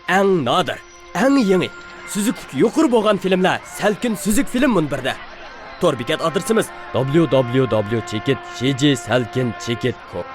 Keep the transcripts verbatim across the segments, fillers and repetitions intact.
ئەڭ نادىر، ئەڭ يېڭى، سۈزۈكلۈكى يۇقىرى بولغان فىلىملەر سەلكىن سۈزۈك فىلىم مۇنبىرىدە. تور بېكەت ئادرېسىمىز: دابليۇ دابليۇ دابليۇ چېكىت جى جى سەلكىن چېكىت كوم.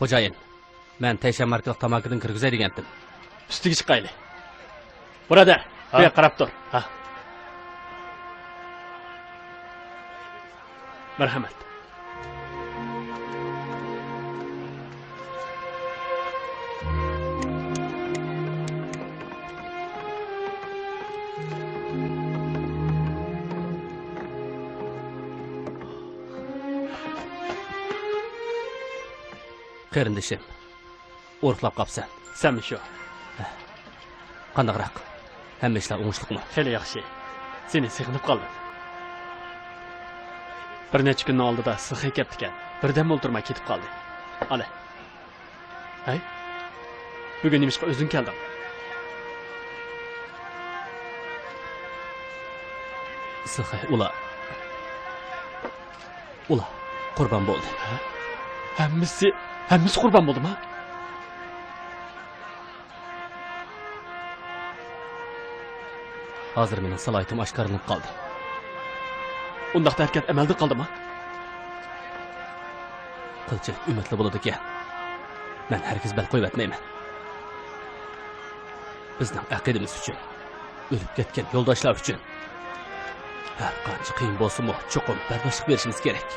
خوجايىن، مەن تەيشەن ماركىلىق تاماكىدىن كىرگۈزەي دېگەنتىم. ئۈستىگە چىقايلى. بۇرادەر، ھە؟ بۇ يەرگە قاراپ تۇر. ھە. مەرھەمەت. قېرىندىشىم، ئورۇقلاپ قاپسەن. سەنمۇ شۇ. قانداقراق؟ ھەممە ئىشلار ئوڭۇشلۇقمۇ؟ خېلى ياخشى. سېنى سېغىنىپ قالدىم. بىر نەچچە كۈننىڭ ئالدىدا سىخېي كەپتىكەن. بىردەممۇ ئولتۇرماي كېتىپ قالدى. ئالە. ھەي، بۈگۈن نېمىشقا ئۆزۈڭ كەلدىڭ؟ سىخېي، ئۇلار، ئۇلار قۇربان بولدى. ھە؟ ھەممىسى، ھەممىسى قۇربان بولدىما؟ ھازىر مېنىڭ سالاھىيىتىم ئاشكارىلىنىپ قالدى. ئۇنداقتا ھەرىكەت ئەمەلدىن قالدىما؟ قىلچىلىك ئۈمىدلا بولىدىكەن. مەن ھەرگىز بەل قويۇۋەتمەيمەن. بىزنىڭ ئەقىدىمىز ئۈچۈن، ئۆلۈپ كەتكەن يولداشلار ئۈچۈن. ھەر قانچە قىيىن بولسىمۇ، چوقۇم بەرداشلىق بېرىشىمىز كېرەك.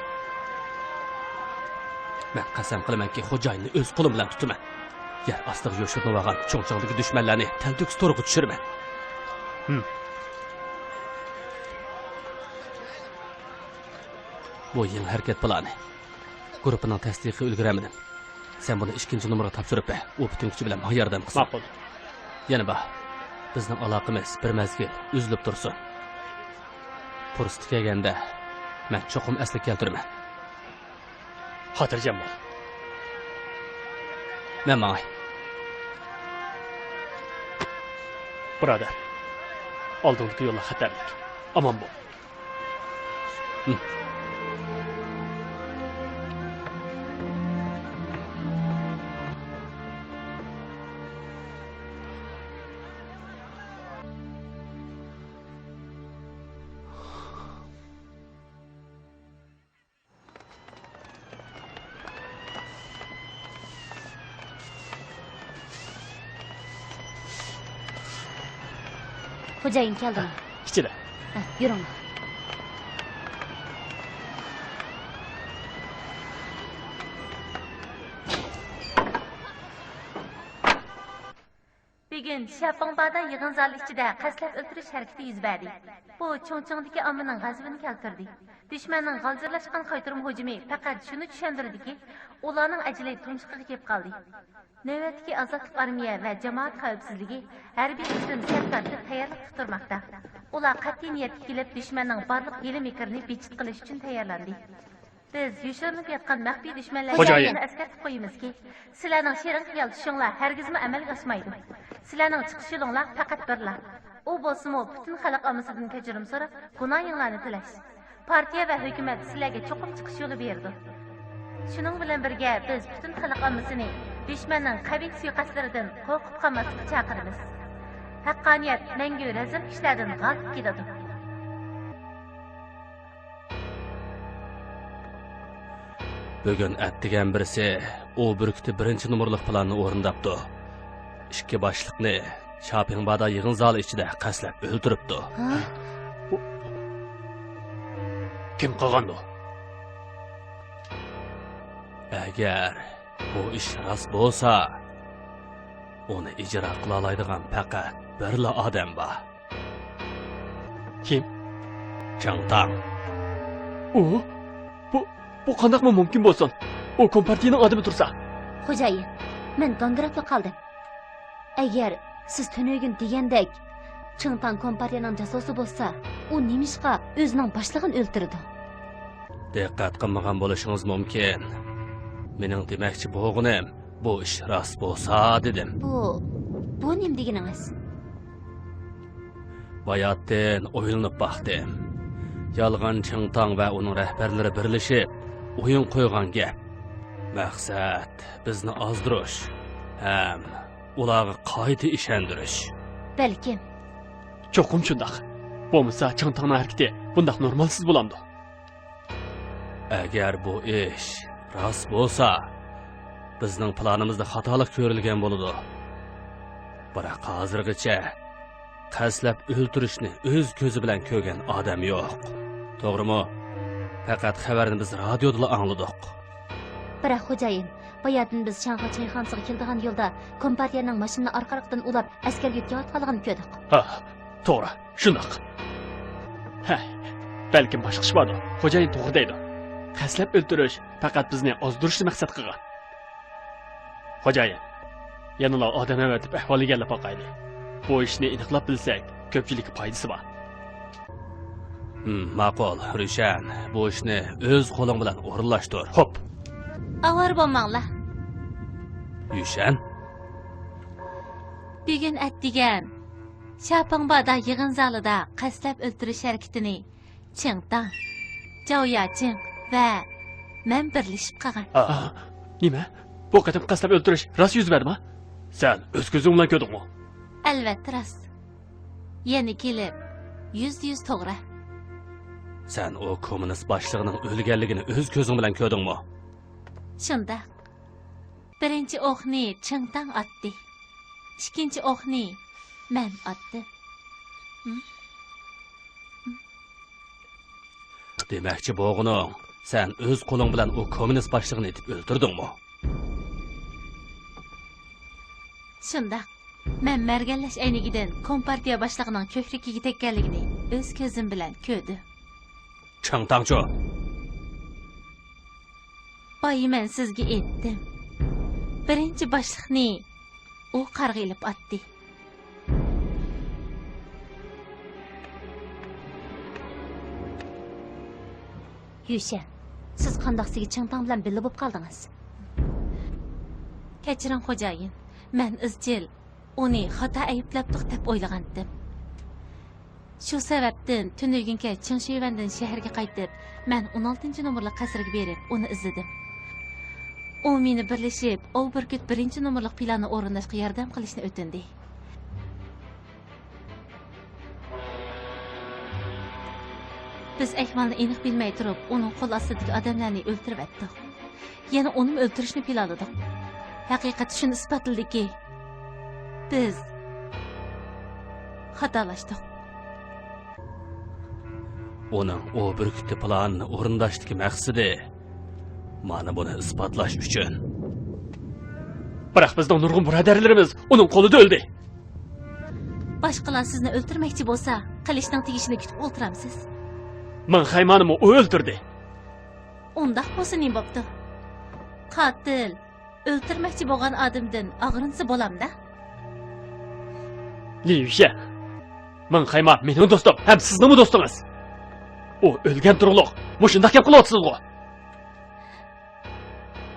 مەن قەسەم قىلىمەنكى، خوجايىننى ئۆز قولۇم بىلەن تۇتىمەن. يەر ئاستىغا يوشۇرۇنۇۋالغان چۇڭچىڭدىكى دۈشمەنلەرنى تەلتۆكۈس تورىغا چۈشۈرىمەن. ھىم. بۇ يېڭى ھەرىكەت پىلانى. گۇرۇپپىنىڭ تەستىقىغا ئۈلگۈرەلمىدىم. سەن بۇنى ئىككىنچى نومۇرغا تاپشۇرۇپ بەر، ئۇ پۈتۈن كۈچى بىلەن ماڭا ياردەم قىلسۇن. ماقۇل. يەنە بار. بىزنىڭ ئالاقىمىز بىر مەزگىل ئۈزۈلۈپ تۇرسۇن. پۇرسىتى كەلگەندە مەن چوقۇم ئەسلىگە كەلتۈرىمەن. خاتىرجەم بول. مەن ماڭاي. بۇرادەر، ئالدىڭدىكى يوللار خەتەرلىك. ئامان بول. خوجايىن كەلدىڭ. ئىچىدە. ھە، يۈرۈڭ. بۈگۈن شياپىڭبادا يىغىن زالى ئىچىدە قەستلەپ ئۆلتۈرۈش ھەرىكىتى يۈز بەردى. بۇ چۇڭچىڭدىكى ئاممىنىڭ غەزىپىنى كەلتۈردى. دۈشمەننىڭ غالجىرلاشقان قايتۇرما ھۇجۇمى پەقەت شۇنى چۈشەندۈرىدۇكى، ئۇلارنىڭ ئەجىلى تۇمشۇقىغا كېلىپ قالدى. نۆۋەتتىكى ئازادلىق ئارمىيە ۋە جامائەت خەۋپسىزلىكى ھەربىي كۈچتىن سەپدار دەپ تەييارلىقتا تۇرماقتا. ئۇلار قەتئىي نىيەتكە كېلىپ، دۈشمەننىڭ بارلىق ھىيلە-مىكرىنى بىجىت قىلىش ئۈچۈن تەييارلاندى. بىز يوشۇرۇنۇپ ياتقان مەخپىي دۈشمەنلەرگە خوجايىن. يەنە ئەسكەرتىپ قويىمىزكى، سىلەرنىڭ شېرىن خىيال چۈشۈڭلار ھەرگىزمۇ ئەمەلگە ئاشمايدۇ. سىلەرنىڭ چىقىش يولۇڭلار پەقەت بىرلا. ئۇ بولسىمۇ پۈتۈن خەلق ئاممىسىدىن كەچۈرۈم سوراپ، گۇناھىڭلارنى تىلەش. پارتىيە ۋە ھۆكۈمەت سىلەرگە چوقۇم چىقىش يولى بېرىدۇ. شۇنىڭ بىلەن بىرگە، بىز پۈتۈن خەلق ئاممىسىنى دۈشمەننىڭ قەبىھ سۇيىقەستلىرىدىن قورقۇپ قالماسلىققا چاقىرىمىز. ھەققانىيەت مەڭگۈ رەزىل كۈچلەردىن غالىب كېلىدۇ. بۈگۈن ئەتىگەن بىرسى ئۇ بۈركۈتى بىرىنچى نومۇرلۇق پىلاننى ئورۇنداپتۇ. ئىككى باشلىقنى شاپىڭبادا يىغىن زالى ئىچىدە قەستلەپ ئۆلتۈرۈپتۇ. ھە؟ كىم قىلغاندۇ؟ ئەگەر بۇ ئىش راست بولسا، ئۇنى ئىجرا قىلالايدىغان پەقەت بىرلا ئادەم بار. كىم؟ چىڭتاڭ. ئۇ؟ بۇ، بۇ قانداقمۇ مۇمكىن بولسۇن؟ ئۇ كومپارتىيىنىڭ ئادىمى تۇرسا. خوجايىن، مەن گاڭگىراپلا قالدىم. ئەگەر سىز تۈنۈگۈن دېگەندەك چىڭتاڭ كومپارتىيىنىڭ جاسۇسى بولسا، ئۇ نېمىشقا ئۆزىنىڭ باشلىقىنى ئۆلتۈرىدۇ؟ دىققەت قىلمىغان بولۇشىڭىز مۇمكىن. مېنىڭ دېمەكچى بولغىنىم، بۇ ئىش راست بولسا دېدىم. بۇ، بۇ نېمە دېگىنىڭىز؟ باياتتىن ئويلىنىپ باقتىم. يالغان چىڭتاڭ ۋە ئۇنىڭ رەھبەرلىرى بىرلىشىپ ئويۇن قويغان گەپ. مەقسەت بىزنى ئازدۇرۇش ھەم ئۇلارغا قايتا ئىشەندۈرۈش. بەلكىم. چوقۇم شۇنداق. بولمىسا چىڭتاڭنىڭ ھەرىكىتى بۇنداق نورمالسىز بولامدۇ؟ ئەگەر بۇ ئىش راست بولسا، بىزنىڭ پىلانىمىزدا خاتالىق كۆرۈلگەن بولىدۇ. بىراق ھازىرغىچە قەستلەپ ئۆلتۈرۈشنى ئۆز كۆزى بىلەن كۆرگەن ئادەم يوق. توغرىمۇ؟ پەقەت خەۋەرنى بىز رادىيودىلا ئاڭلىدۇق. بىراق خوجايىن، باياتىن بىز شاڭخې چايخانىسىغا كېلىدىغان يولدا كومپارتىيەنىڭ ماشىنىنى ئارقا-ئارقىدىن ئۇلاپ ئەسكەرگە يۆتكەۋاتقانلىقىنى كۆردۇق. ھە، توغرا، شۇنداق. ھە، بەلكىم باشقا ئىش باردۇ. خوجايىن توغرا دەيدۇ. قەستلەپ ئۆلتۈرۈش پەقەت بىزنى ئازدۇرۇشنى مەقسەت قىلغان. خوجايىن، يەنىلا ئادەم ئەۋەتىپ ئەھۋالنى ئىگىلەپ باقايلى. بۇ ئىشنى ئېنىقلاپ بىلسەك، كۆپچىلىككە پايدىسى بار. ھىم، ماقۇل، رۈشەن، بۇ ئىشنى ئۆز قولۇڭ بىلەن ئورۇنلاشتۇر. خوپ. ئاۋارە بولماڭلار. يۈشەن؟ بۈگۈن ئەتىگەن شاپىڭبادا يىغىن زالىدا قەستلەپ ئۆلتۈرۈش ھەرىكىتىنى چىڭتاڭ، جاۋ ياچىڭ ۋە مەن بىرلىشىپ قىلغان. ئا، نېمە؟ بۇ قېتىم قەستلەپ ئۆلتۈرۈش راست يۈز بەردىمۇ؟ سەن ئۆز كۆزۈڭ بىلەن كۆردۈڭمۇ؟ ئەلۋەتتە راست. يەنە كېلىپ، يۈزدە يۈز توغرا. سەن ئۇ كوممۇنىست باشلىقىنىڭ ئۆلگەنلىكىنى ئۆز كۆزۈڭ بىلەن كۆردۈڭمۇ؟ شۇنداق. بىرىنچى ئوقنى چىڭتاڭ ئاتتى. ئىككىنچى ئوقنى مەن ئاتتىم. ھىم؟ دېمەكچى بولغىنىڭ، سەن ئۆز قولۇڭ بىلەن ئۇ كوممۇنىست باشلىقىنى ئېتىپ ئۆلتۈردۈڭمۇ؟ شۇنداق. مەن مەرگەنلەش ئەينىكىدىن كومپارتىيە باشلىقىنىڭ كۆكرىكىگە تەگكەنلىكىنى ئۆز كۆزۈم بىلەن كۆردۈم. چىڭتاڭچۇ؟ بايا مەن سىزگە ئېيتتىم. بىرىنچى باشلىقنى ئۇ قارغا ئېلىپ ئاتتى. يۈشەن، سىز قانداقسىگە چىڭتاڭ بىلەن بىللە بولۇپ قالدىڭىز؟ كەچۈرۈڭ خوجايىن، مەن ئىزچىل ئۇنى خاتا ئەيىبلەپتۇق دەپ ئويلىغانتىم. شۇ سەۋەبتىن تۈنۈگۈن كەچ چىڭ شۈيۋەندىن شەھەرگە قايتىپ، مەن ئون ئالتىنچى نومۇرلۇق قەسىرگە بېرىپ، ئۇنى ئىزلىدىم. ئۇ مېنى بىرلىشىپ ئاۋ بۈركۈت بىرىنچى نومۇرلۇق پىلاننى ئورۇنداشقا ياردەم قىلىشنى ئۆتۈندى. بىز ئەھۋالنى ئېنىق بىلمەي تۇرۇپ، ئۇنىڭ قول ئاستىدىكى ئادەملەرنى ئۆلتۈرۈۋەتتۇق. يەنە ئۇنىمۇ ئۆلتۈرۈشنى پىلانلىدۇق. ھەقىقەت شۇنى ئىسپاتلىدىكى، بىز خاتالاشتۇق. ئۇنىڭ ئۇ بۈركۈتى پىلانىنى ئورۇنداشتىكى مەقسىتى مانا بۇنى ئىسپاتلاش ئۈچۈن. بىراق بىزنىڭ نۇرغۇن بۇرادەرلىرىمىز ئۇنىڭ قولىدا ئۆلدى. باشقىلار سىزنى ئۆلتۈرمەكچى بولسا، قىلىچنىڭ تېگىشىنى كۈتۈپ ئولتۇرامسىز؟ مىڭ خەيمانىمۇ ئۇ ئۆلتۈردى. ئۇنداق بولسا نېمە بوپتۇ؟ قاتىل ئۆلتۈرمەكچى بولغان ئادەمدىن ئاغرىنسا بولامدا؟ لى يۈشەن، مىڭ خەيما مېنىڭ دوستۇم ھەم سىزنىڭمۇ دوستىڭىز. ئۇ ئۆلگەن تۇرۇقلۇق مۇشۇنداق گەپ قىلىۋاتىسىزغۇ؟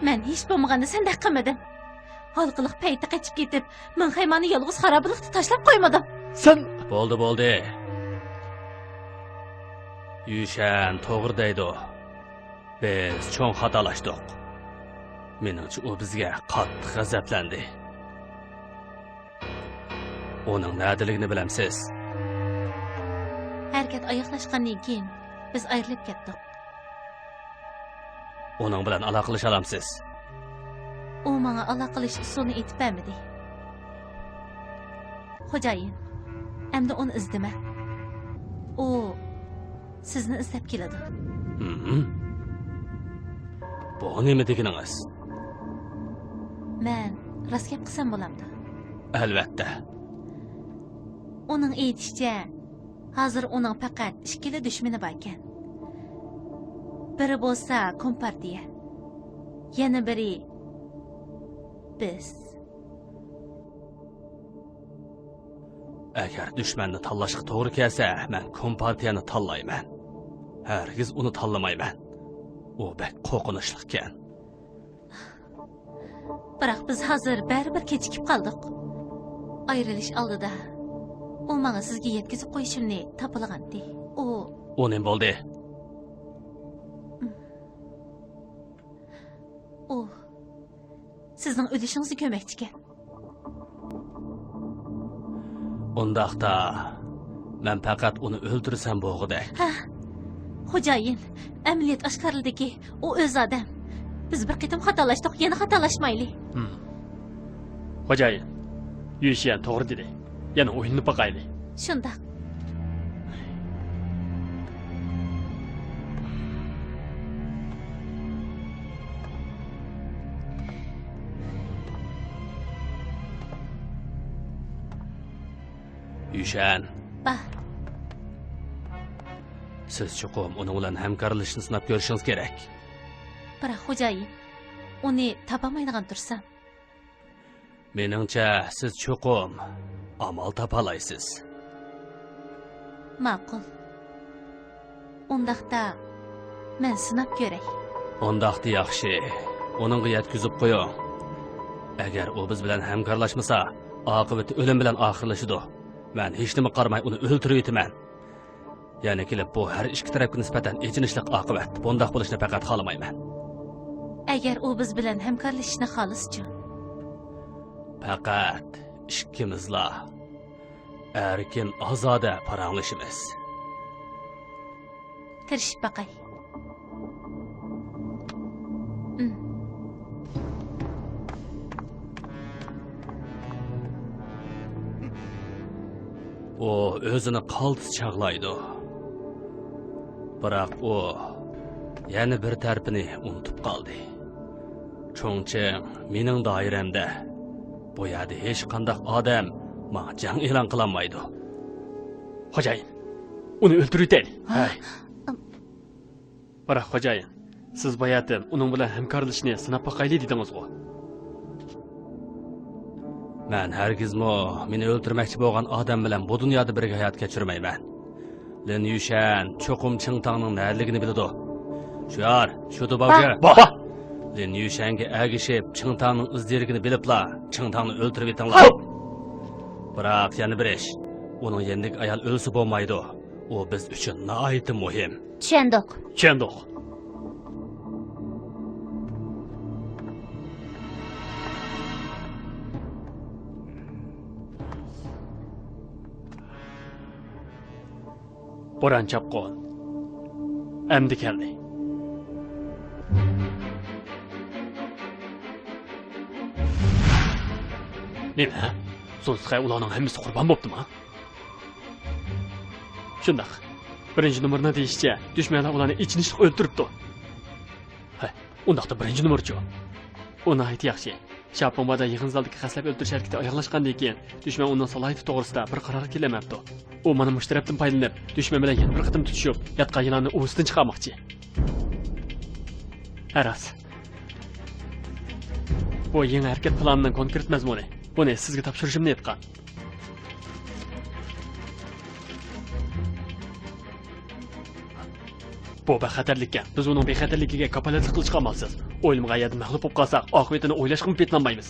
مەن ھېچ بولمىغاندا سەندەك قىلمىدىم. ھالقىلىق پەيتتە قېچىپ كېتىپ، مىڭ خەيمانى يالغۇز خارابىلىقتا تاشلاپ قويمىدىم. سەن... بولدى، بولدى. يۈشەن توغرا دەيدۇ. بىز چوڭ خاتالاشتۇق. مېنىڭچە، ئۇ بىزگە قاتتىق غەزەپلەندى. ئۇنىڭ نەدىلىكىنى بىلەمسىز؟ ھەرىكەت ئاياغلاشقاندىن كېيىن بىز ئايرىلىپ كەتتۇق. ئۇنىڭ بىلەن ئالاقىلىشالامسىز؟ ئۇ ماڭا ئالاقىلىشىش ئۇسۇلىنى ئېيتىپ بەرمىدى. خوجايىن، ئەمدى ئۇنى ئىزدىمەڭ. ئۇ سىزنى ئىزدەپ كېلىدۇ. ھىم. بۇ نېمە دېگىنىڭىز؟ مەن راست گەپ قىلسام بولامدۇ؟ ئەلۋەتتە. ئۇنىڭ ئېيتىشىچە، ھازىر ئۇنىڭ پەقەت ئىككىلا دۈشمىنى باركەن. بىرى بولسا كومپارتىيە، يەنە بىرى بىز. ئەگەر دۈشمەننى تاللاشقا توغرا كەلسە، مەن كومپارتىيەنى تاللايمەن. ھەرگىز ئۇنى تاللىمايمەن. ئۇ بەك قورقۇنچلۇقكەن. بىراق بىز ھازىر بەرىبىر كېچىكىپ قالدۇق. ئايرىلىش ئالدىدا ئۇ ماڭا سىزگە يەتكۈزۈپ قويۇشۇمنى تاپىلىغانتى. ئۇ ئۇ نېمە بولدى؟ ئۇ سىزنىڭ ئۆلۈشىڭىزنى كۆرمەكچىكەن. ئۇنداقتا، مەن پەقەت ئۇنى ئۆلتۈرسەم بولغۇدەك. ھە، خوجايىن، ئەمەلىيەت ئاشكارىلىدىكى، ئۇ ئۆز ئادەم. بىز بىر قېتىم خاتالاشتۇق، يەنە خاتالاشمايلى. ھىم. خوجايىن، يۈشيەن توغرا دېدى. يەنە ئويلىنىپ باقايلى. شۇنداق. يۈشەن. با. سىز چوقۇم ئۇنىڭ بىلەن ھەمكارلىشىشنى سىناپ كۆرۈشىڭىز كېرەك. بىراق، خوجايىن، ئۇنى تاپالمايدىغان تۇرسام. مېنىڭچە، سىز چوقۇم ئامال تاپالايسىز. ماقۇل. ئۇنداقتا، مەن سىناپ كۆرەي. ئۇنداقتا ياخشى. ئۇنىڭغا يەتكۈزۈپ قويۇڭ. ئەگەر ئۇ بىز بىلەن ھەمكارلاشمىسا، ئاقىۋىتى ئۆلۈم بىلەن ئاخىرلىشىدۇ. مەن ھېچنېمە قارىماي ئۇنى ئۆلتۈرۈۋېتىمەن. يەنە كېلىپ بۇ ھەر ئىككى تەرەپكە نىسبەتەن ئېچىنىشلىق ئاقىۋەت. بۇنداق بولۇشىنى پەقەت خالىمايمەن. ئەگەر ئۇ بىز بىلەن ھەمكارلىشىشنى خالىسىچۇ؟ پەقەت ئىككىمىزلا ئەركىن، ئازادە پاراڭلىشىمىز. تىرىشىپ باقاي. ئۈم. ئۇ ئۆزىنى قالتىس چاغلايدۇ. بىراق ئۇ يەنە بىر تەرىپىنى ئۇنتۇپ قالدى. چۇڭچىڭ مېنىڭ دائىرەمدە. بۇ يەردە ھېچقانداق ئادەم ماڭا جەڭ ئېلان قىلالمايدۇ. خوجايىن، ئۇنى ئۆلتۈرۈۋېتەيلى. ھە؟ بىراق، خوجايىن، سىز باياتىن ئۇنىڭ بىلەن ھەمكارلىشىشنى سىناپ باقايلى دېدىڭىزغۇ؟ مەن ھەرگىزمۇ مېنى ئۆلتۈرمەكچى بولغان ئادەم بىلەن بۇ دۇنيادا بىرگە ھايات كەچۈرمەيمەن. لىن يۈشەن چوقۇم چىڭتاڭنىڭ نەدىلىكىنى بىلىدۇ. شۇيار، شۇتۇ باۋجى. لىن يۈشەنگە ئەگىشىپ، چىڭتاڭنىڭ ئىز دېرىكىنى بىلىپلا، چىڭتاڭنى ئۆلتۈرۈۋېتىڭلار. بىراق يەنە بىر ئىش، ئۇنىڭ يېنىدىكى ئايال ئۆلسە بولمايدۇ. ئۇ بىز ئۈچۈن ناھايىتى مۇھىم. چۈشەندۇق. چۈشەندۇق. بوران چاپقۇن ئەمدى كەلدى. نېمە؟ سۇنسىخەي ئۇلارنىڭ ھەممىسى قۇربان بوپتىما؟ شۇنداق. بىرىنچى نومۇرنىڭ دېيىشىچە، دۈشمەنلەر ئۇلارنى ئېچىنىشلىق ئۆلتۈرۈپتۇ. ھە، ئۇنداقتا بىرىنچى نومۇرچۇ؟ ئۇ ناھايىتى ياخشى. شياپىڭبادا يىغىن زالدىكى قەستلەپ ئۆلتۈرۈش ھەرىكىتى ئاياغلاشقاندىن كېيىن، دۈشمەن ئۇنىڭ سالاھىيىتى توغرىسىدا بىر قارارغا كېلەلمەپتۇ. ئۇ مانا مۇشۇ تەرەپتىن پايدىلىنىپ، دۈشمەن بىلەن يەنە بىر قېتىم تۇتۇشۇپ، ياتقان يىلاننى ئۇۋىسىدىن چىقارماقچى. ھە، راست. بۇ يېڭى ھەرىكەت پىلانىنىڭ كونكرېت مەزمۇنى. بۇنى سىزگە تاپشۇرۇشۇمنى ئېيتقان. بۇ بەك خەتەرلىككەن. بىز ئۇنىڭ بىخەتەرلىكىگە كاپالەتلىك قىلىشقا ئامالسىز. ئويلىمىغان يەردە مەغلۇپ بولۇپ قالساق، ئاقىۋىتىنى ئويلاشقىمۇ پېتىنالمايمىز.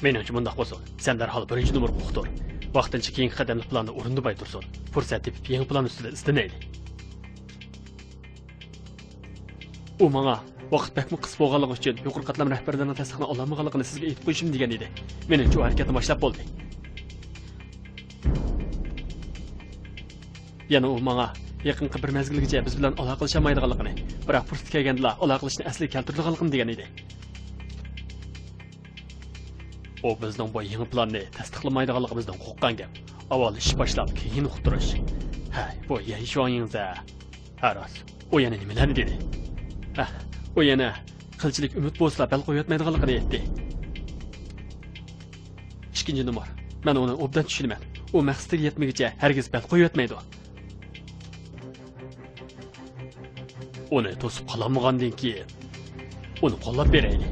مېنىڭچە مۇنداق بولسۇن. سەن دەرھال بىرىنچى نومۇرغا ئۇقتۇر. ۋاقتىنچە كېيىنكى قەدەملىك پىلاننى ئورۇندىماي تۇرسۇن. پۇرسەت تېپىپ، يېڭى پىلان ئۈستىدە ئىزدىنەيلى. ئۇ ماڭا ۋاقىت بەكمۇ قىس بولغانلىقى ئۈچۈن يۇقىرى قاتلام رەھبەرلىرىنىڭ تەستىقنى ئالالمىغانلىقىنى سىزگە ئېيتىپ قويۇشۇم دېگەن ئىدى. مېنىڭچە ئۇ ھەرىكەتنى باشلاپ بولدى. يەنە ئۇ ماڭا يېقىنقى بىر مەزگىلگىچە بىز بىلەن ئالاقىلىشالمايدىغانلىقىنى، بىراق پۇرسىتى كەلگەندىلا ئالاقىلىشىشنى ئەسلىگە كەلتۈرىدىغانلىقىنى دېگەن ئىدى. ئۇ بىزنىڭ بۇ يېڭى پىلاننى تەستىقلىمايدىغانلىقىمىزدىن قورققان گەپ. ئاۋۋال ئىش باشلاپ، كېيىن ئۇقتۇرۇش. ھەي، بۇ يەن شۇاڭيىڭزە. ھە، راست. ئۇ يەنە نېمىلەرنى دېدى؟ ھە، ئۇ يەنە قىلچىلىك ئۈمىد بولسىلا بەل قويۇۋەتمەيدىغانلىقىنى ئېيتتى. ئىككىنچى نومۇر. مەن ئۇنى ئوبدان چۈشىنىمەن. ئۇ مەقسىتىگە يەتمىگۈچە ھەرگىز بەل قويۇۋەتمەيدۇ. ئۇنى توسۇپ قالالمىغاندىن كېيىن، ئۇنى قوللاپ بېرەيلى.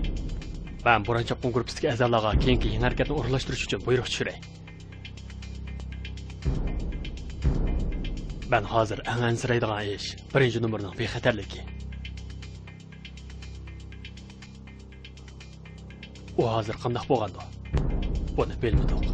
مەن بوران چاپقۇن گۇرۇپپىسىدىكى ئەزالارغا كېيىنكى يېڭى ھەرىكەتنى ئورۇنلاشتۇرۇش ئۈچۈن بۇيرۇق چۈشۈرەي. مەن ھازىر ئەڭ ئەنسىرەيدىغان ئىش، بىرىنچى نومۇرنىڭ بىخەتەرلىكى. ئۇ ھازىر قانداق بولغاندۇ؟ بۇنى بىلمىدۇق.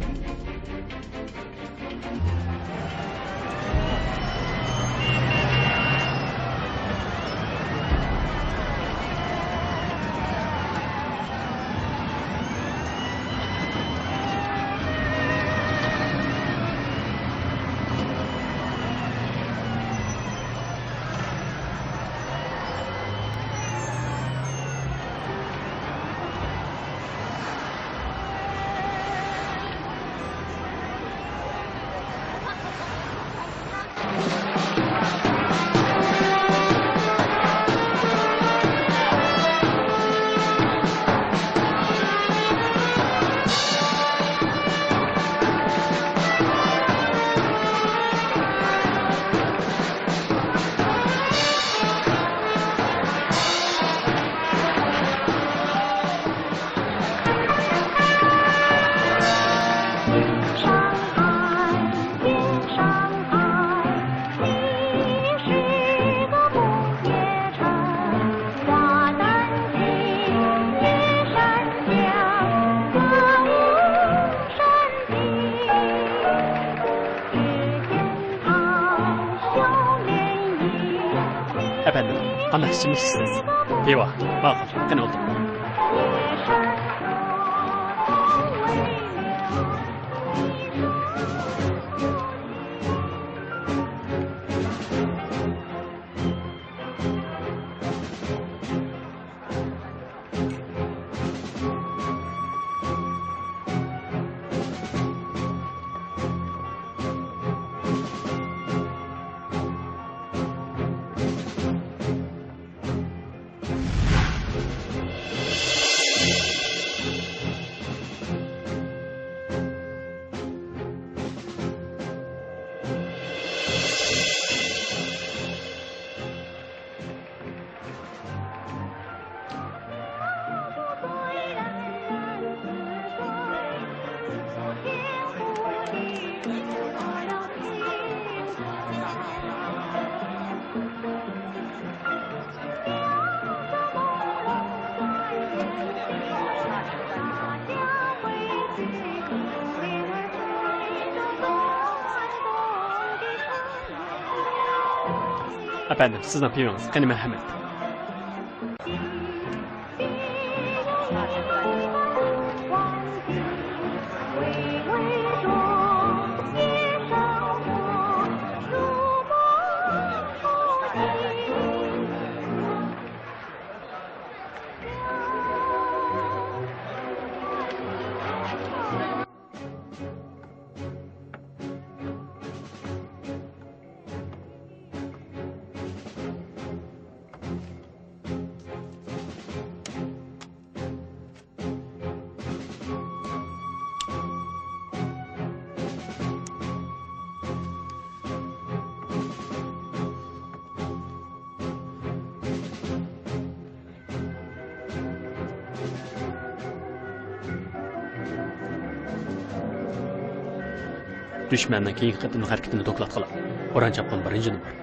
ئەپەندىم، قانداق ئىچىملىك ئىچىسىز؟ پىۋا. ماقۇل، قېنى ئولتۇرۇڭ. ئەپەندىم، سىزنىڭ پىۋىڭىز. قېنى، مەرھەمەت. دۈشمەننىڭ كېيىنكى قېتىملىق ھەرىكىتىنى دوكلات قىلىڭ. بوران چاپقۇن بىرىنچى نومۇر.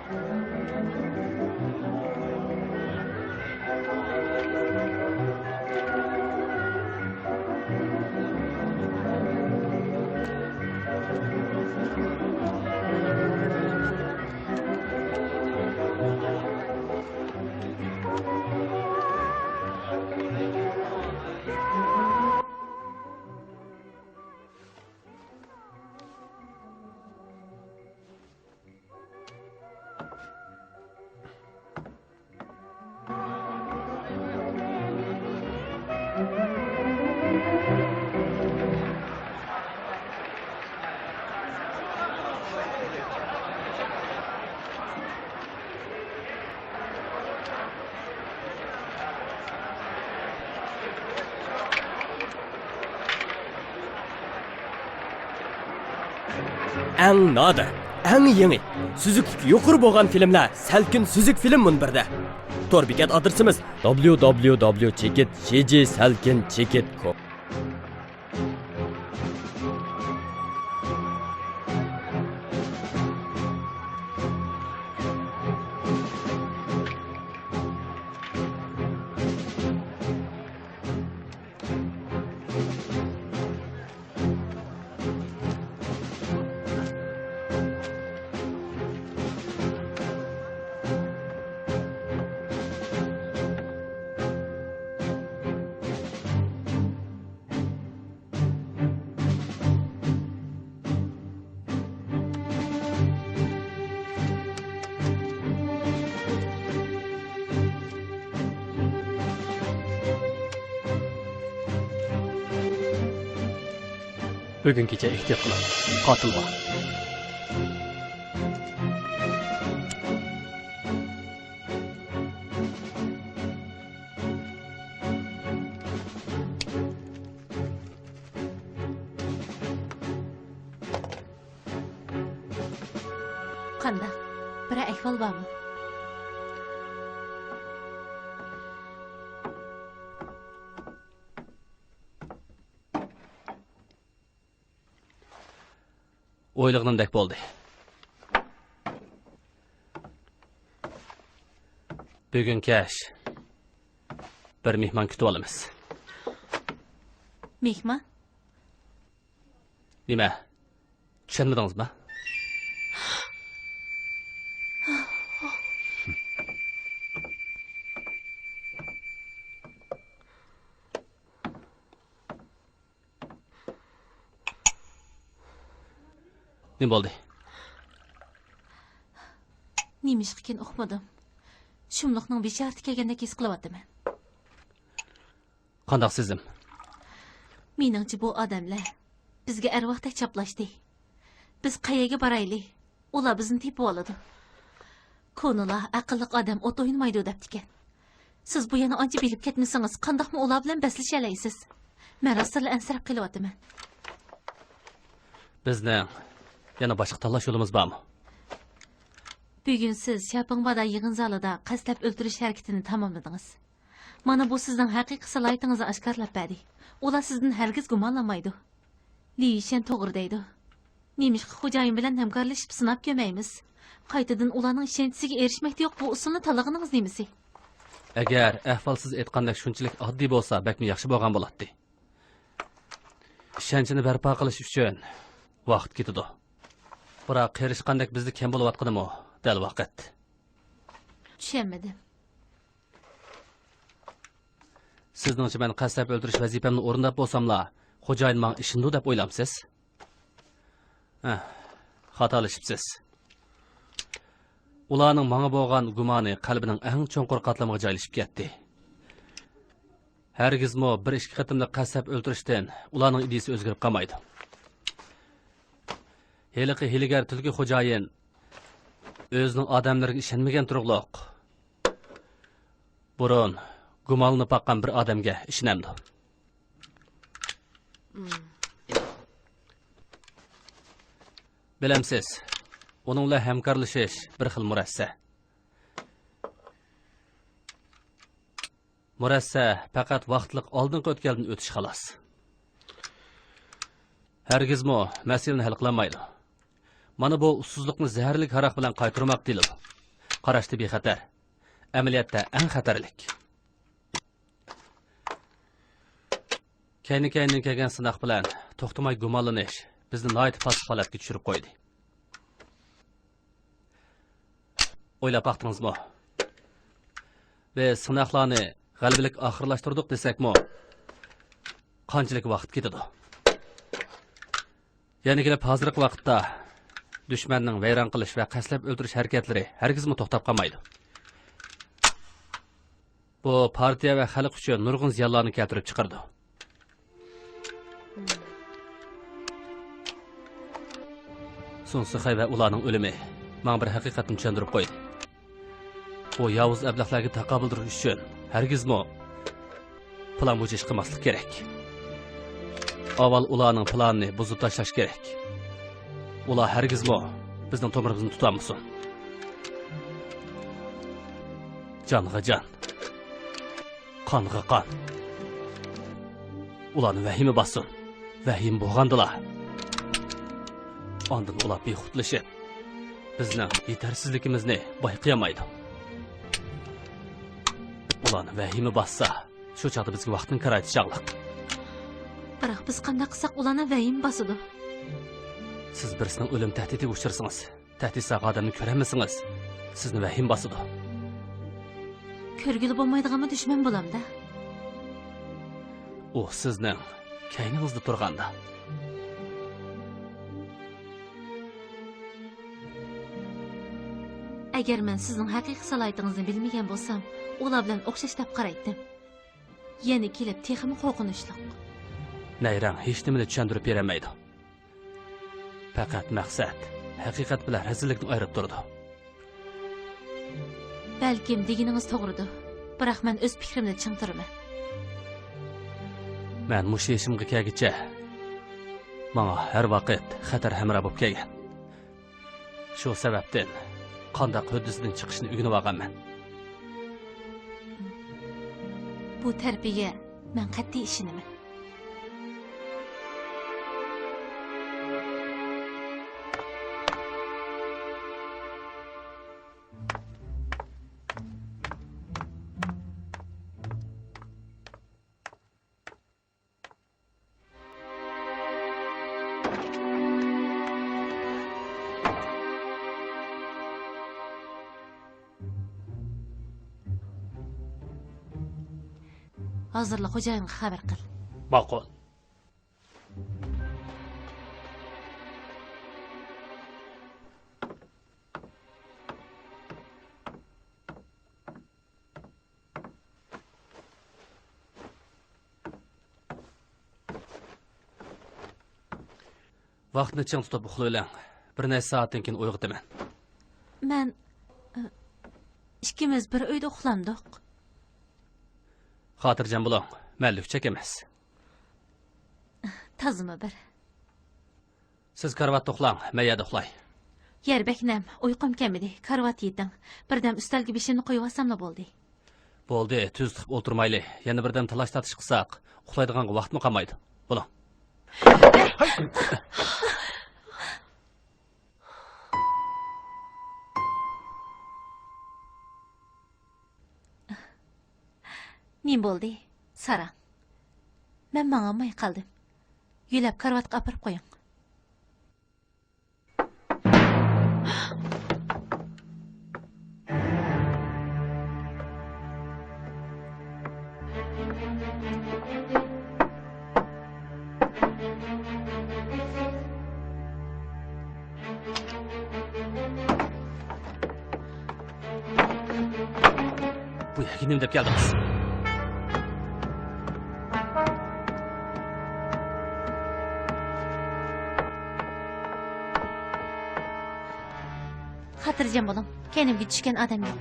ئەڭ نادىر، ئەڭ يېڭى، سۈزۈكلۈكى يۇقىرى بولغان فىلىملەر سەلكىن سۈزۈك فىلىم مۇنبىرىدە. تور بېكەت ئادرېسىمىز: دابليۇ دابليۇ دابليۇ چېكىت شى جى سەلكىن چېكىت كوم. بۈگۈن كېچە ئېھتىيات قىلىڭ. قاتىل بار. قانداق؟ بىرەر ئەھۋال بارمۇ؟ ئويلىغىنىمدەك بولدى. بۈگۈن كەچ بىر مېھمان كۈتۈۋالىمىز. مېھمان؟ نېمە؟ چۈشەنمىدىڭىزما؟ نېمە بولدى؟ نېمىشقىكىن ئۇقمىدىم. شۇملۇقنىڭ بېشى ئارتى كەلگەندەك ھېس قىلىۋاتىمەن. قانداق سېزىم؟ مېنىڭچە بۇ ئادەملەر بىزگە ئەرۋاھتەك چاپلاشتى. بىز قەيەرگە بارايلى؟ ئۇلار بىزنى تېپىۋالىدۇ. كونىلار ئەقىللىق ئادەم ئوت ئوينىمايدۇ دەپتىكەن. سىز بۇ يەرنى ئانچە بىلىپ كەتمىسىڭىز، قانداقمۇ ئۇلار بىلەن بەسلىشەلەيسىز؟ مەن راستتىنلا ئەنسىرەپ قېلىۋاتىمەن. بىزنىڭ يەنە باشقا تاللاش يولىمىز بارمۇ؟ بۈگۈن سىز شياپىڭبادا يىغىن زالىدا قەستلەپ ئۆلتۈرۈش ھەرىكىتىنى تاماملىدىڭىز. مانا بۇ سىزنىڭ ھەقىقىي سالاھىيىتىڭىزنى ئاشكارىلاپ بەردى. ئۇلار سىزدىن ھەرگىز گۇمانلانمايدۇ. لى يۈشەن توغرا دەيدۇ. نېمىشقا خوجايىن بىلەن ھەمكارلىشىپ سىناپ كۆرمەيمىز؟ قايتىدىن ئۇلارنىڭ ئىشەنچىسىگە ئېرىشمەكتە يوق بۇ ئۇسۇلنى تاللىغىنىڭىز نېمىسى؟ ئەگەر ئەھۋال سىز ئېيتقاندەك شۇنچىلىك ئاددىي بولسا، بەكمۇ ياخشى بولغان بولاتتى. ئىشەنچنى بەرپا قىلىش ئۈچۈن ۋاقىت كېتىدۇ. بىراق قېرىشقاندەك بىزدە كەم بولۇۋاتقىنىمۇ دەل ۋاقىت. چۈشەنمىدىم. سىزنىڭچە مەن قەستلەپ ئۆلتۈرۈش ۋەزىپەمنى ئورۇنداپ بولساملا، خوجايىن ماڭا ئىشىنىدۇ دەپ ئويلامسىز؟ ھە، خاتالىشىپسىز. ئۇلارنىڭ ماڭا بولغان گۇمانى قەلبىنىڭ ئەڭ چوڭقۇر قاتلىمىغا جايلىشىپ كەتتى. ھەرگىزمۇ بىر ئىككى قېتىملىق قەستلەپ ئۆلتۈرۈشتىن ئۇلارنىڭ ئىدىيىسى ئۆزگىرىپ قالمايدۇ. ھېلىقى ھىيلىگەر تۈلكە خوجايىن ئۆزىنىڭ ئادەملىرىگە ئىشەنمىگەن تۇرۇقلۇق. بۇرۇن گۇمانلىنىپ باققان بىر ئادەمگە ئىشىنەمدۇ؟ بىلەمسىز، ئۇنىڭ بىلەن ھەمكارلىشىش بىر خىل مۇرەسسە. مۇرەسسە پەقەت ۋاقىتلىق ئالدىنقى ئۆتكەلدىن ئۆتۈش، خالاس. ھەرگىزمۇ مەسىلىنى ھەل قىلالمايدۇ. مانا بۇ ئۇسسۇزلۇقنى زەھەرلىك ھاراق بىلەن قايتۇرماق دېيىلىدۇ. قاراشتا بىخەتەر، ئەمەلىيەتتە ئەڭ خەتەرلىك. كەينى-كەينىدىن كەلگەن سىناق بىلەن توختىماي گۇمانلىنىش بىزنى ناھايىتى پاسسىپ ھالەتكە چۈشۈرۈپ قويدى. ئويلاپ باقتىڭىزمۇ؟ بىز سىناقلارنى غەلىبىلىك ئاخىرلاشتۇردۇق دېسەكمۇ، قانچىلىك ۋاقىت كېتىدۇ؟ يەنە كېلىپ ھازىرقى ۋاقىتتا دۈشمەننىڭ ۋەيران قىلىش ۋە قەستلەپ ئۆلتۈرۈش ھەرىكەتلىرى ھەرگىزمۇ توختاپ قالمايدۇ. بۇ پارتىيە ۋە خەلق ئۈچۈن نۇرغۇن زىيانلارنى كەلتۈرۈپ چىقىرىدۇ. سۇڭ سىخەي ۋە ئۇلارنىڭ ئۆلۈمى ماڭا بىر ھەقىقەتنى چۈشەندۈرۈپ قويدى. بۇ ياۋۇز ئەبلەخلەرگە تاقابىل تۇرۇش ئۈچۈن ھەرگىزمۇ پىلان بويىچە ئىش قىلماسلىق كېرەك. ئاۋۋال ئۇلارنىڭ پىلانىنى بۇزۇپ تاشلاش كېرەك. ئۇلار ھەرگىزمۇ بىزنىڭ تومۇرىمىزنى تۇتالمىسۇن. جانغا جان، قانغا قان. ئۇلارنى ۋەھىمە باسسۇن. ۋەھىمە بولغاندىلا، ئاندىن ئۇلار بىخۇدلىشىپ، بىزنىڭ يېتەرسىزلىكىمىزنى بايقىيالمايدۇ. ئۇلارنى ۋەھىمە باسسا، شۇ چاغدا بىزگە ۋاقىتنىڭ كارايتى چاغلىق. بىراق بىز قانداق قىلساق ئۇلارنى ۋەھىمە باسىدۇ؟ سىز بىرسىنىڭ ئۆلۈم تەھدىتىگە ئۇچرىسىڭىز، تەھدىت سالغان ئادەمنى كۆرەلمىسىڭىز، سىزنى ۋەھىمە باسىدۇ. كۆرگىلى بولمايدىغانمۇ دۈشمەن بولامدا؟ ئۇ سىزنىڭ كەينىڭىزدە تۇرغاندا. ئەگەر مەن سىزنىڭ ھەقىقىي سالاھىيىتىڭىزنى بىلمىگەن بولسام، ئۇلار بىلەن ئوخشاش دەپ قارايتتىم. يەنە كېلىپ تېخىمۇ قورقۇنچلۇق. نەيرەڭ ھېچنېمىنى چۈشەندۈرۈپ بېرەلمەيدۇ. پەقەت مەقسەت ھەقىقەت بىلەن رەزىللىكنى ئايرىپ تۇرىدۇ. بەلكىم دېگىنىڭىز توغرىدۇر، بىراق مەن ئۆز پىكرىمدە چىڭ تۇرىمەن. مەن مۇشۇ يېشىمغا كەلگۈچە ماڭا ھەر ۋاقىت خەتەر ھەمراھ بولۇپ كەلگەن. شۇ سەۋەبتىن قانداق ھۆددىسىدىن چىقىشنى ئۆگىنىۋالغانمەن. بۇ تەرىپىگە مەن قەتئىي ئىشىنىمەن. ھازىرلا خوجايىنغا خەۋەر قىل. ماقۇل. ۋاقىتنى چىڭ تۇتۇپ ئۇخلىۋېلىڭ. بىر نەچچە سائەتتىن كېيىن ئويغىتىمەن. مەن، ئىككىمىز بىر ئۆيدە ئۇخلامدۇق. خاتىرجەم بولۇڭ، مەن لۈكچەك ئەمەس. تازىمۇ بىر. سىز كارىۋاتتا ئۇخلاڭ، مەن يەردە ئۇخلاي. يەر بەك نەم، ئۇيقۇم كەلمىدى. كارىۋاتتا يېتىڭ. بىردەم ئۈستەلگە بېشىمنى قويۇۋالساملا بولدى. بولدى، تۈز تۇتۇپ ئولتۇرمايلى. يەنە بىردەم تالاش-تارتىش قىلساق، ئۇخلايدىغانغا ۋاقىتمۇ قالمايدۇ. بولۇڭ. نېمە بولدى؟ ساراڭ. مەن ماڭالماي قالدىم. يۆلەپ كارىۋاتقا ئاپىرىپ قويۇڭ. بۇ يەرگە نېمە دەپ كەلدىڭىز؟ خاتىرجەم بولۇڭ، كەينىمگە چۈشكەن ئادەم يوق.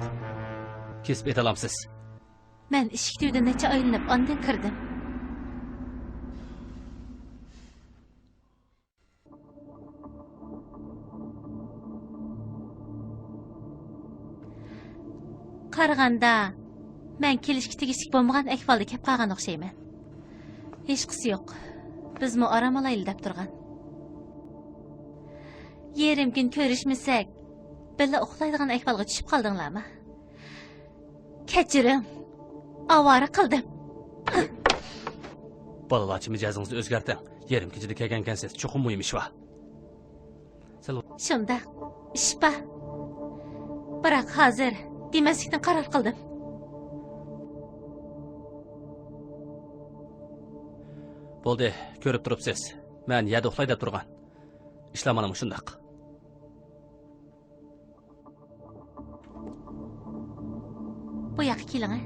كېسىپ ئېتالامسىز؟ مەن ئىشىك تۈۋىدە نەچچە ئايلىنىپ، ئاندىن كىردىم. قارىغاندا، مەن كېلىشكە تېگىشلىك بولمىغان ئەھۋالدا كەپ قالغان ئوخشايمەن. ھېچقىسى يوق. بىزمۇ ئارام ئالايلى دەپ تۇرغان. يېرىم كۈن كۆرۈشمىسەك، بىللە ئۇخلايدىغان ئەھۋالغا چۈشۈپ قالدىڭلارمۇ؟ كەچۈرۈڭ، ئاۋارە قىلدىم. بالىلارچە مىجەزىڭىزنى ئۆزگەرتىڭ. يېرىم كېچىدە كەلگەنكەنسىز، چوقۇم مۇھىم ئىش بار. سەل شۇنداق، ئىش بار. بىراق ھازىر دېمەسلىكنى قارار قىلدىم. بولدى، كۆرۈپ تۇرۇپسىز. مەن يەردە ئۇخلاي دەپ تۇرغان. ئىشلار مانا مۇشۇنداق. بۇ ياققا كېلىڭە.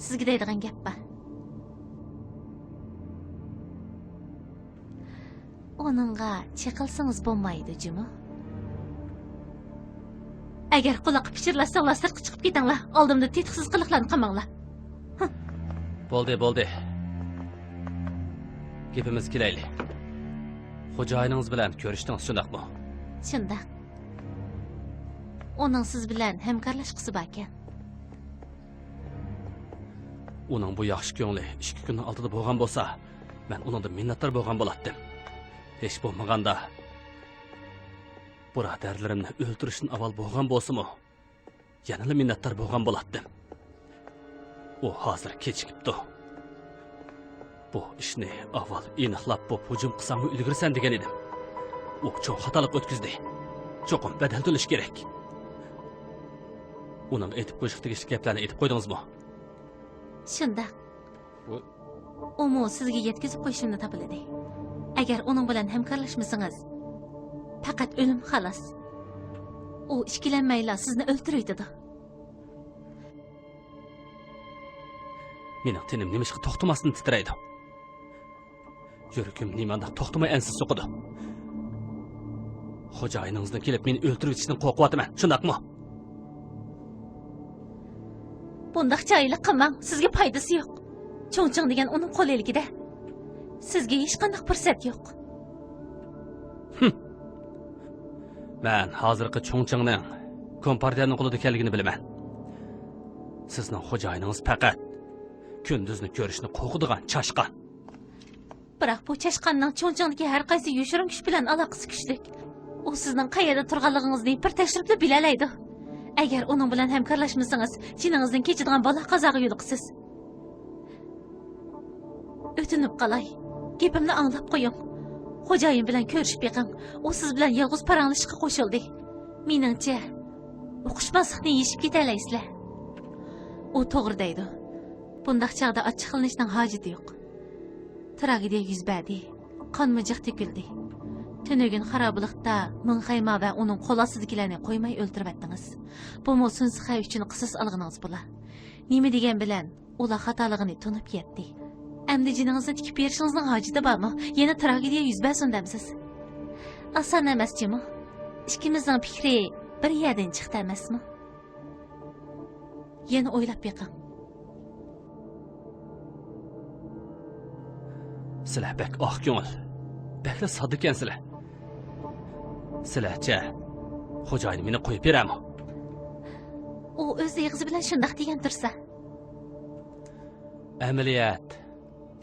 سىزگە دەيدىغان گەپ بار. ئۇنىڭغا چېقىلسىڭىز بولمايدۇ جۇمۇ. ئەگەر قۇلاققا پىچىرلاتساڭلار، سىرتقا چىقىپ كېتىڭلار. ئالدىمدا تېتىقسىز قىلىقلارنى قىلماڭلار. ھە. بولدى، بولدى. گېپىمىزگە كېلەيلى. خوجايىنىڭىز بىلەن كۆرۈشتىڭىز، شۇنداقمۇ؟ شۇنداق. ئۇنىڭ سىز بىلەن ھەمكارلاشقۇسى باركەن. ئۇنىڭ بۇ ياخشى كۆڭلى ئىككى كۈننىڭ ئالدىدا بولغان بولسا، مەن ئۇنىڭدىن مىننەتدار بولغان بولاتتىم. ھېچ بولمىغاندا، بۇرادەرلىرىمنى ئۆلتۈرۈشتىن ئاۋۋال بولغان بولسىمۇ، يەنىلا مىننەتدار بولغان بولاتتىم. ئۇ ھازىر كېچىكىپتۇ. بۇ ئىشنى ئاۋۋال ئېنىقلاپ بوپ ھۇجۇم قىلساڭمۇ ئۈلگۈرىسەن دېگەن ئىدىم. ئۇ چوڭ خاتالىق ئۆتكۈزدى. چوقۇم بەدەل تۆلىشى كېرەك. ئۇنىڭغا ئېيتىپ قويۇشقا تېگىشلىك گەپلەرنى ئېيتىپ قويدىڭىزمۇ؟ شۇنداق. ئۇمۇ سىزگە يەتكۈزۈپ قويۇشۇمنى تاپىلىدى. ئەگەر ئۇنىڭ بىلەن ھەمكارلاشمىسىڭىز، پەقەت ئۆلۈم خالاس. ئۇ ئىككىلەنمەيلا سىزنى ئۆلتۈرۈۋېتىدۇ. مېنىڭ تېنىم نېمىشقا توختىماستىن تىترەيدۇ؟ يۈرىكىم نېمانداق توختىماي ئەنسىز سوقىدۇ؟ خوجايىنىڭىزنىڭ كېلىپ مېنى ئۆلتۈرۈۋېتىشىدىن قورقۇۋاتىمەن، شۇنداقمۇ؟ بۇنداق جاھىللىق قىلماڭ، سىزگە پايدىسى يوق. چۇڭچىڭ دېگەن ئۇنىڭ قول ئىلكىدە. سىزگە ھېچقانداق پۇرسەت يوق. ھىم. مەن ھازىرقى چۇڭچىڭنىڭ كومپارتىيەنىڭ قولىدا ئىكەنلىكىنى بىلىمەن. سىزنىڭ خوجايىنىڭىز پەقەت كۈندۈزنى كۆرۈشنى قورقىدىغان چاشقان. بىراق بۇ چاشقاننىڭ چۇڭچىڭدىكى ھەر قايسى يوشۇرۇن كۈچ بىلەن ئالاقىسى كۈچلۈك. ئۇ سىزنىڭ قەيەردە تۇرغانلىقىڭىزنى بىر تەكشۈرۈپلا بىلەلەيدۇ. ئەگەر ئۇنىڭ بىلەن ھەمكارلاشمىسىڭىز، جېنىڭىزدىن كېچىدىغان بالا قازاغا يولۇقىسىز. ئۆتۈنۈپ قالاي، گېپىمنى ئاڭلاپ قويۇڭ. خوجايىن بىلەن كۆرۈشۈپ بېقىڭ. ئۇ سىز بىلەن يالغۇز پاراڭلىشىشقا قوشۇلدى. مېنىڭچە، ئۇقۇشماسلىقنى يېشىپ كېتەلەيسىلەر. ئۇ توغرا دەيدۇ. بۇنداق چاغدا ئاچچىقلىنىشنىڭ ھاجىتى يوق. تراگېدىيە يۈز بەردى. قانمۇ جىق تۆكۈلدى. تۈنۈگۈن خارابىلىقتا مىڭ خەيما ۋە ئۇنىڭ قول ئاستىدىكىلەرنى قويماي ئۆلتۈرۈۋەتتىڭىز. بۇمۇ سۇن سىخەي ئۈچۈن قىساس ئالغىنىڭىز بولا. نېمە دېگەن بىلەن ئۇلار خاتالىقىنى تونۇپ يەتتى. ئەمدى جېنىڭىزنى تىكىپ بېرىشىڭىزنىڭ ھاجىتى بارمۇ؟ يەنە تراگېدىيە يۈز بەرسۇن دەمسىز؟ ئاسان ئەمەس جۇمۇ. ئىككىمىزنىڭ پىكرى بىر يەردىن چىقتى ئەمەسمۇ؟ يەنە ئويلاپ بېقىڭ. سىلەر بەك ئاق كۆڭۈل، بەكلا ساددىكەنسىلەر. سىلەرچە، خوجايىن مېنى قويۇپ بېرەرمۇ؟ ئۇ ئۆز ئېغىزى بىلەن شۇنداق دېگەن تۇرسا. ئەمەلىيەت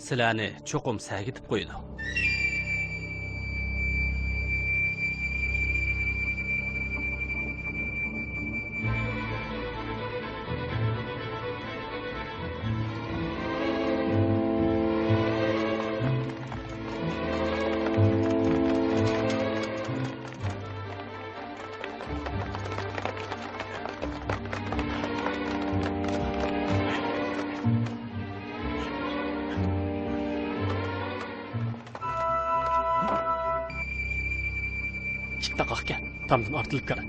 سىلەرنى چوقۇم سەگىتىپ قويىدۇ. ئىت تاقاقكەن، تامدىن ئارتىلىپ كەل.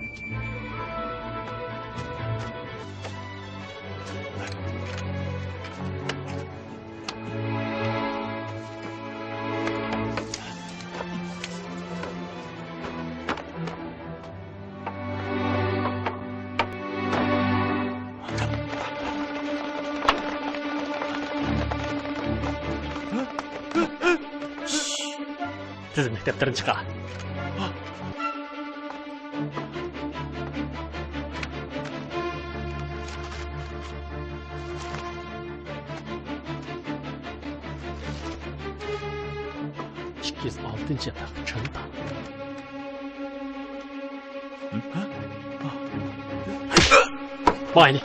تىزىملىك دەپتىرىنى چىقار. ئىككى يۈز ئالتىنچى ياتاق، چانتا. ماينى.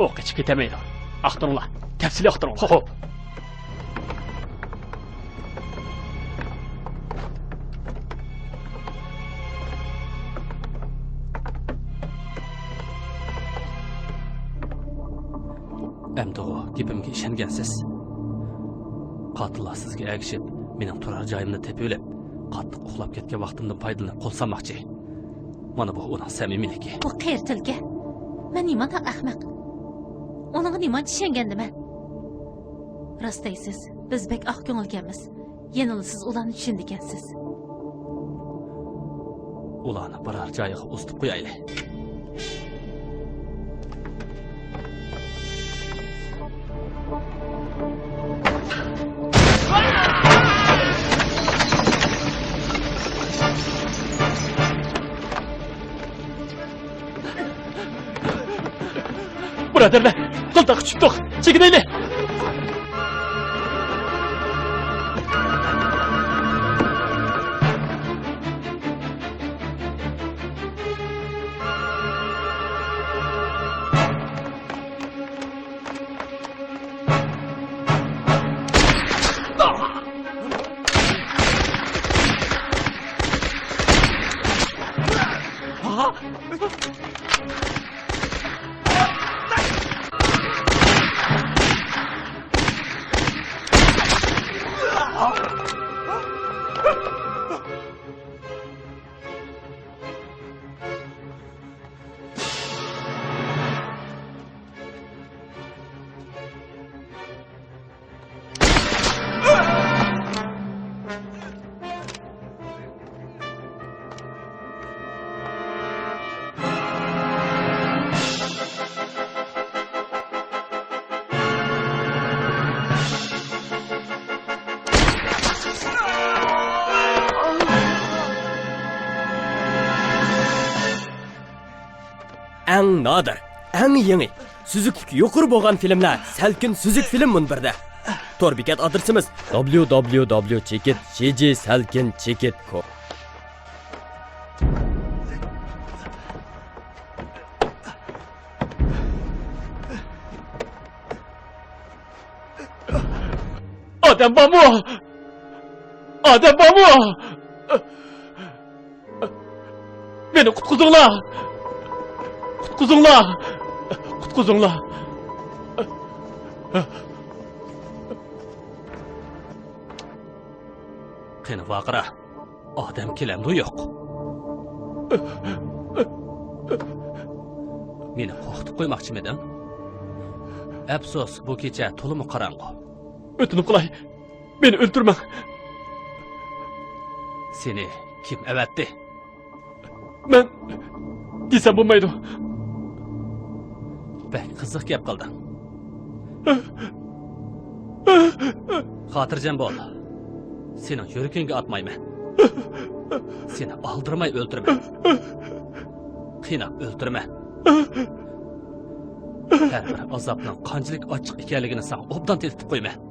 ئۇ قېچىپ كېتەلمەيدۇ. ئاختۇرۇڭلار. تەپسىلىي ئاختۇرۇڭلار. خوپ. ئەمدىغۇ گېپىمگە ئىشەنگەنسىز؟ قاتىللار سىزگە ئەگىشىپ، مېنىڭ تۇرار جايىمنى تېپىۋېلىپ، قاتتىق ئۇخلاپ كەتكەن ۋاقتىمدىن پايدىلىنىپ قول سالماقچى. مانا بۇ ئۇنىڭ سەمىمىيلىكى. بۇ قېرى تۈلكە. مەن نېمانداق ئەخمەق؟ ئۇنىڭغا نېمانچە ئىشەنگەندىمەن؟ راست دەيسىز، بىز بەك ئاق كۆڭۈلكەنمىز. يەنىلا سىز ئۇلارنى چۈشىنىدىكەنسىز. ئۇلارنى بىرەر جايغا ئۇزىتىپ قويايلى. بۇرادەرلەر، غىلتاققا چۈشۈپتۇق. چېكىنەيلى! ئەڭ نادىر، ئەڭ يېڭى، سۈزۈكلۈكى يۇقىرى بولغان فىلىملەر سەلكىن سۈزۈك فىلىم مۇنبىرىدە. تور بېكەت ئادرېسىمىز دابليۇ دابليۇ دابليۇ چېكىت جى جى سەلكىن چېكىت كوم. ئادەم بارمۇ؟ ئادەم بارمۇ؟ مېنى قۇتقۇزۇڭلار! قۇتقۇزۇڭلار! قۇتقۇزۇڭلار! قېنى ۋارقىرا، ئادەم كېلەمدۇ يوق؟ مېنى قورقۇتۇپ قويماقچىمىدىڭ؟ ئەپسۇس، بۇ كېچە تولىمۇ قاراڭغۇ. ئۆتۈنۈپ قالاي، مېنى ئۆلتۈرمەڭ. سېنى كىم ئەۋەتتى؟ مەن دېسەم بولمايدۇ. بەك قىزىق گەپ قىلدىڭ. خاتىرجەم بول. سېنىڭ يۈرىكىڭگە ئاتمايمەن. سېنى ئالدىرىماي ئۆلتۈرىمەن. قىيناپ ئۆلتۈرىمەن. ھەر بىر ئازابنىڭ قانچىلىك ئاچچىق ئىكەنلىكىنى ساڭا ئوبدان تېتىتىپ قويىمەن.